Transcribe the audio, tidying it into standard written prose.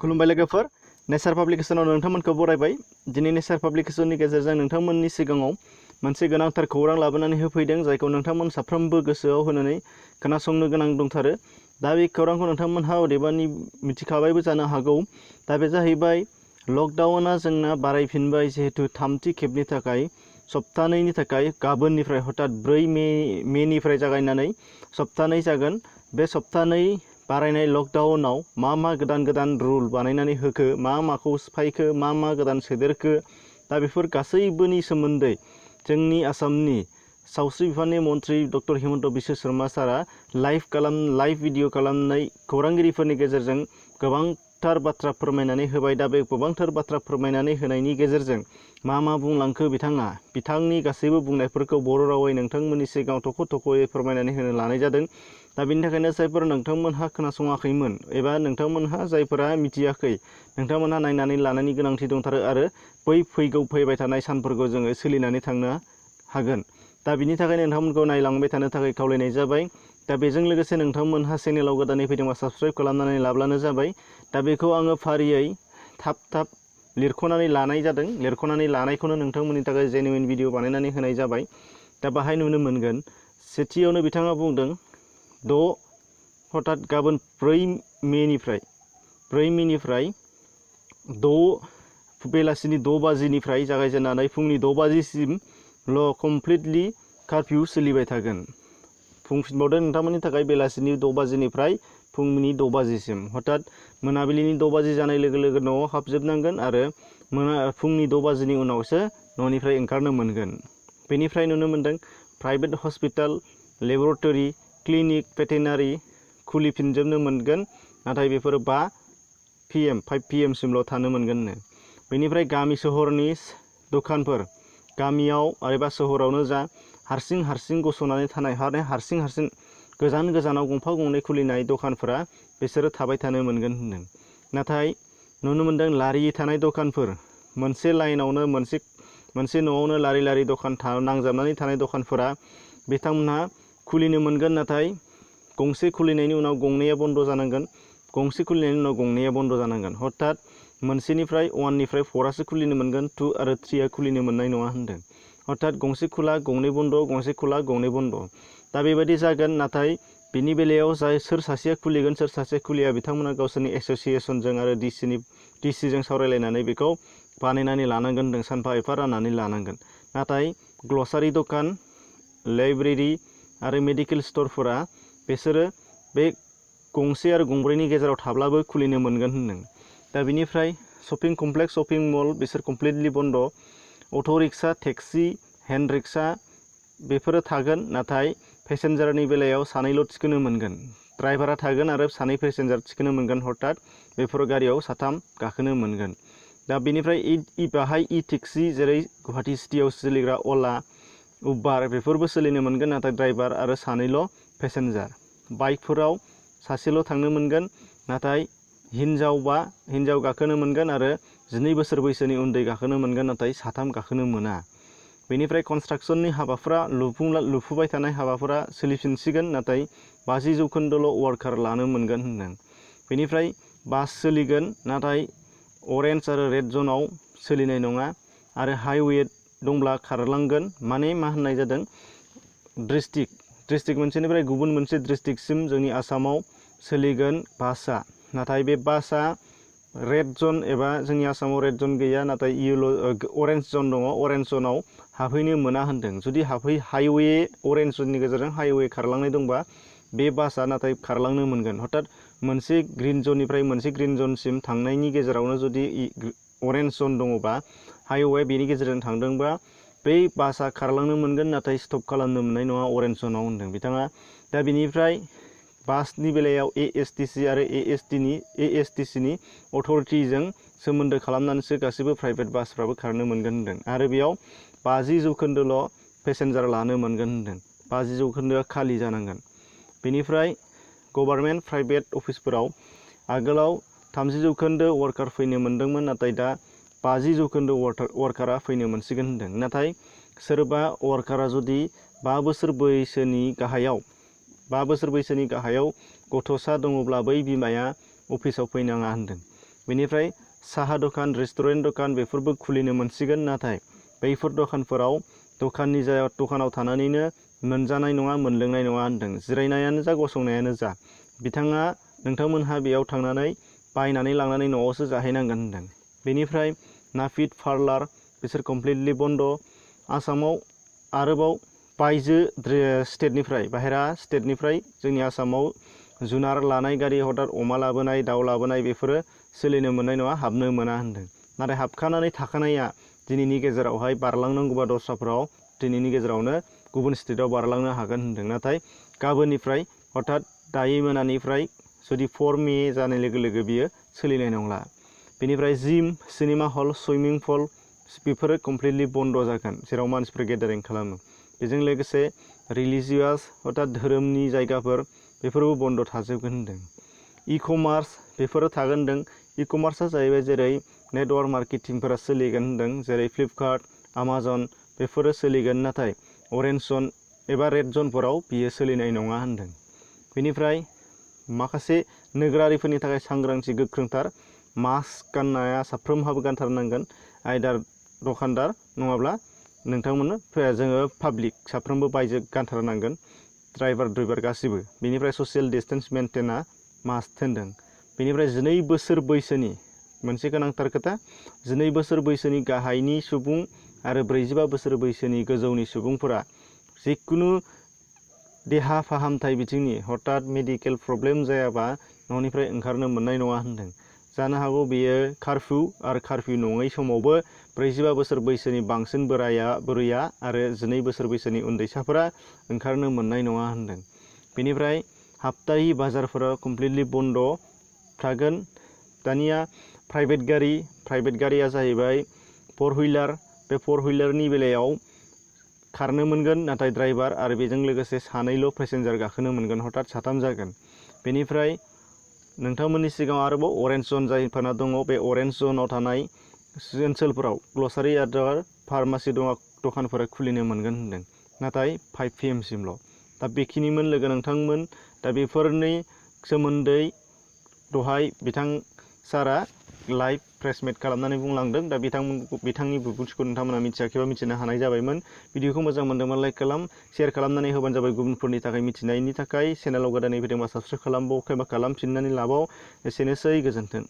खुलुमबाय लोगोफोर नेचार पाब्लिकेशनाव नोंथांमोनखौ बरायबाय दिनै नेचार पाब्लिकेशननि गेजेरजों नोंथांमोननि सिगाङाव मोनसे गोनांथार खौरां लाबोनानै होफैदों जायखौ नोंथांमोन साफ्रोमबो गोसोआव होनानै खोनासंनो गोनां दंथारो दा बे खौरांखौ नोंथांमोनहा अदेबानि मिथिखाबायबो जानो हागौ दा बे जाहैबाय लकडाउना जोंना बारायफिनबाय जिहेतु थामथि खेबनि थाखाय सप्तानैनि थाखाय गाबोननिफ्राय हठात 4 मेनिफ्राय जागायनानै सप्तानै जागोन बे सप्तानै बारायनाय लकडाउनाव मा गोदान रुल बानायनानै होखो माखौ सिफायखो मा गोदान सोदेरखो दा बेफोर गासैबोनि सोमोन्दै जोंनि आसामनि सावस्रि बिफाननि मन्थ्रि डक्टर हिमन्त बिश्व शर्मा सारा लाइभ भिडिअ खालामनाय खौरांगिरिफोरनि गेजेरजों गोबांथार बाथ्रा फोरमायनानै होबाय दा बे गोबांथार बाथ्रा फोरमायनानै होनायनि गेजेरजों मा बुंलांखो बिथांनि गासैबो बुंनायफोरखौ बर' रावै नोंथांमोननि सिगाङाव थख'-थख'यै फोरमायनानै होनो लानाय जादों दा बेनि थाखायनो जायफोर नोंथांमोनहा खोनासङाखैमोन एबा नोंथांमोनहा जायफोरा मिथियाखै नोंथांमोनहा नायनानै लानायनि गोनांथि दंथारो आरो फैबाय थानाय सानफोरखौ जोङो सोलिनानै थांनो हागोन दा बिनि थाखायनो नोंथांमोनखौ नायलांबाय थानो थाखाय खावलायनाय जाबाय दा बेजों लोगोसे नोंथांमोनहा चेनेलाव गोदानै फैदोंबा साबस्क्राइब खालामनानै लाब्लानो जाबाय दा बेखौ आङो फारियै थाब लिरख'नानै लानाय जादों लिरख'नानै लानायखौनो नोंथांमोननि थाखाय जेनुइन भिडिअ बानायनानै होनाय जाबाय दा बाहाय नुनो मोनगोन सेथियावनो बिथाङा बुंदों हठात गाबोन 4 मेनिफ्राय बेलासिनि 6 बाजिनिफ्राय जागायजेननानै फुंनि 6 बाजिसिमल' कमप्लिटलि कारफिउ सोलिबाय थागोन बुंफिनबावदों नोंथांमोननि थाखाय बेलासिनि 6 बाजिनिफ्राय फुंनि 6 बाजिसिम हठात मोनाबिलिनि 6 बाजि जानाय लोगो न'आव हाबजोबनांगोन आरो फुंनि 6 बाजिनि उनावसो न'निफ्राय ओंखारनो मोनगोन बेनिफ्राय नुनो मोनदों प्राइभेट हस्पिटाल लेबरेटरि क्लिनिक भेटेनारि खुलिफिनजोबनो मोनगोन नाथाय बेफोरो 5 PM सिमल' थानो मोनगोननो बेनिफ्राय गामि सहरनि दखानफोर गामियाव एबा सहरावनो जा हारसिं गसंनानै थानाय हारसिं गोजानाव गंफा गंनै खुलिनाय दखानफोरा बिसोरो थाबाय थानो मोनगोन होनदों नाथाय नुनो मोनदों लारियै थानाय दखानफोर मोनसे लाइनावनो मोनसे न'आवनो लारि दखान नांजाबनानै थानाय दखानफोरा बिथांमोनहा खुलिनो मोनगोन नाथाय गंसे खुलिनायनि उनाव गंनैया बन्द जानांगोन गंसे खुलिनायनि उनाव गंनैया बन्द जानांगोन हठात 1निफ्राय 4आसो खुलिनो मोनगोन 2 आरो 3आ खुलिनो मोननाय नङा होनदों हठात गंसे खुला गंनै बन्द गंसे खुला गंनै बन्द दा बेबायदि जागोन नाथाय बिनि बेलायाव सोर सासेया खुलिगोन सोर सासेया खुलिया बिथांमोना गावसोरनि एसोसिएशनजों आरो डिसिजों सावरायलायनानै बेखौ बानायनानै लानांगोन होनदों सानफा एफा राननानै लानांगोन नाथाय ग्लसारि दखान लाइब्रेरि आरो मेडिकेल स्टरफोरा बिसोरो बे गंसे आरो गंब्रैनि गेजेराव थाब्लाबो खुलिनो मोनगोन होनदों दा बिनिफ्राय शपिं कमप्लेक्स शपिं मल बिसोर कमप्लिटलि बन्द auto' rickshaw taxi hand rickshaw बेफोरो थागोन नाथाय पेसेन्जारनि बेलायाव सानैल' थिखोनो मोनगोन ड्राइभारा थागोन आरो 2 पेसेन्जार थिखोनो मोनगोन हठात बेफोर गारियाव 3 गाखोनो मोनगोन दा बेनिफ्राय बाहाय टेक्सि जेरै गुवाहाटी सिटियाव सोलिग्रा अला उबार बेफोरबो सोलिनो मोनगोन नाथाय ड्राइभार आरो 2ल' पेसेन्जार बाइकफोराव सासेल' थांनो मोनगोन नाथाय हिन्जाव गाखोनो मोनगोन आरो 12 बोसोर बैसोनि उन्दै गाखोनो मोनगोन नाथाय 3 गाखोनो मोना बेनिफ्राय कनस्ट्राक्शननि हाबाफोरा लुफुबाय थानाय हाबाफोरा सोलिफिनसिगोन नाथाय 50% वार्कार लानो मोनगोन होनदों बेनिफ्राय बास सोलिगोन नाथाय अरेन्ज आरो रेड जनाव सोलिनाय नङा आरो हाइवे दंब्ला खारलांगोन मा होननाय जादों डिस्ट्रिक्ट मोनसेनिफ्राय गुबुन मोनसे डिस्ट्रिक्टसिम जोंनि आसामाव सोलिगोन बासआ नाथाय बे बासआ रेड जन एबा जोंनि आसामाव रेड जन गैया नाथाय अरेन्ज जन दङ अरेन्ज जनाव हाबहैनो मोना होनदों जुदि हाइवे अरेन्ज जननि गेजेरजों हाइवे खारलांनाय दंबा बे बासआ नाथाय खारलांनो मोनगोन हठात मोनसे ग्रीन जननिफ्राय मोनसे ग्रीन जनसिम थांनायनि गेजेरावनो जुदि अरेन्ज जन दङबा हाइवे बेनि गेजेरजों थांदोंबा बै बासआ खारलांनो मोनगोन नाथाय स्टप खालामनो मोननाय नङा अरेन्ज जनाव होनदों बिथाङा दा बिनिफ्राय बासनि बेलायाव ASTC आरो ASTCनि अथ'रिटिजों सोमोन्दो खालामनानैसो गासैबो प्राइभेट बासफ्राबो खारनो मोनगोन होनदों आरो बेयाव 50% पेसेन्जार लानो मोनगोन होनदों 50% खालि जानांगोन बेनिफ्राय गभर्नमेन्ट प्राइभेट अफिसफोराव आगोलाव 30% वार्कार फैनो मोनदोंमोन नाथाय दा 50% वार्कारा फैनो मोनसिगोन होनदों नाथाय सोरबा वार्कारा जुदि 5 बोसोर बैसोनि गाहायाव गथ'सा दङब्ला बै बिमाया अफिसाव फैनाङा होनदों बेनिफ्राय साहा दखान रेस्टुरेन्ट दखान बेफोरबो खुलिनो मोनसिगोन, नाथाय बैफोर दखानफोराव दखानाव थानानैनो मोनजानाय नङा, मोनलोंनाय नङा होनदों। जिरायनायानो जा गसंनायानो जा बिथाङा नोंथांमोनहा बेयाव थांनानै बायनानै लांनानै न'आवसो जाहैनांगोन होनदों। बेनिफ्राय नापित पार्लार बिसोर कमप्लिटलि बन्द'। आसामाव आरोबाव बायजो स्टेटनिफ्राय बाहेरा स्टेटनिफ्राय जोंनि आसामाव जुनार लानाय गारि हथात अमा लाबोनाय दाउ लाबोनाय बेफोरो सोलिनो मोननाय नङा, हाबनो मोना होनदों। नाथाय हाबखानानै थाखानाया दिनैनि गेजेरावहाय बारलांनांगौबा दस्राफोराव दिनैनि गेजेरावनो गुबुन स्टेटआव बारलांनो हागोन होनदों। नाथाय गाबोननिफ्राय हथात दायो मोनानिफ्राय जुदि 4 मे जानाय लोगो लोगो बियो सोलिनाय नंला। बेनिफ्राय gym, cinema hall, swimming pool बेफोरो कमप्लिटलि बन्द' जागोन, जेराव मानसिफोर गेदारिं खालामो। बेजों लोगोसे रिलिजियास हथात धोरोमनि जायगाफोर बेफोरबो बन्द' थाजोबगोन होनदों। इ कमार्स बेफोरो थागोन होनदों। इ कमार्सआ जाहैबाय जेरै नेटवार्क मार्केटिंफोरा सोलिगोन होनदों, जेरै फ्लिपकार्ट, आमाजन बेफोरो सोलिगोन, नाथाय अरेन्ज जन एबा रेड जनफोराव बियो सोलिनाय नङा होनदों। बेनिफ्राय माखासे नोगोरारिफोरनि थाखाय सांग्रांथि गोख्रोंथार, मास्क गाननाया साफ्रोमहाबो गानथारनांगोन, आयदार दखानदार नङाब्ला नोंथांमोननो जोङो पाब्लिक साफ्रोमबो बायजो गानथारनांगोन, ड्राइभार गासिबो। बेनिफ्राय ससियेल डिस्टेन्स मेनटेना मास्ट होनदों। बेनिफ्राय 12 बोसोर बैसोनि मोनसे गोनांथार खोथा, 12 बोसोर बैसोनि गाहायनि सुबुं आरो 45 बोसोर बैसोनि गोजौनि सुबुंफोरा जिखुनु देहा फाहामथाय बिथिंनि हथात मेडिकेल प्रब्लेम जायाबा न'निफ्राय ओंखारनो मोननाय नङा होनदों। जानो हागौ बेयो कारफिउ आरो कारफिउ नङै समावबो 45 बोसोर बैसोनि बांसिन बुरैया आरो 12 बोसोर बैसोनि उन्दैसाफोरा ओंखारनो मोननाय नङा होनदों। बेनिफ्राय हाप्ताहि बाजारफोरा कमप्लिटलि बन्द' थागोन। दानिया प्राइभेट गारिया जाहैबाय 4 हुइलार, बे 4 हुइलारनि बेलायाव खारनो मोनगोन, नाथाय ड्राइभार आरो बेजों लोगोसे सानैल' पेसेन्जार गाखोनो मोनगोन, हथात 3 जागोन। बेनिफ्राय नोंथांमोननि सिगाङाव आरोबाव अरेन्ज जन जायफोरना दङ, बे अरेन्ज जनाव थानाय ओनसोलफोराव ग्लसारि आरो फार्मासि दखानफोरा खुलिनो मोनगोन होनदों, नाथाय 5 PM सिमल'। दा बेखिनिमोन लोगो नोंथांमोन। दा बेफोरनि सोमोन्दै दहाय बिथां सारा लाइभ प्रेसमेट खालामनानै बुंलांदों। दा बिथांनि बिबुंथिखौ नोंथांमोना मिथियाखैबा मिथिनो हानाय जाबायमोन। भिडिअखौ मोजां मोनदोंबा लाइक खालाम, शेयार खालामनानै होबानो जाबाय गुबुनफोरनि थाखाय मिथिनायनि थाखाय। चेनेलाव गोदानै फैदोंबा साबस्क्राइब खालामबाव एबा खालामफिननानै लाबाव। एसेनोसै, गोजोन्थों।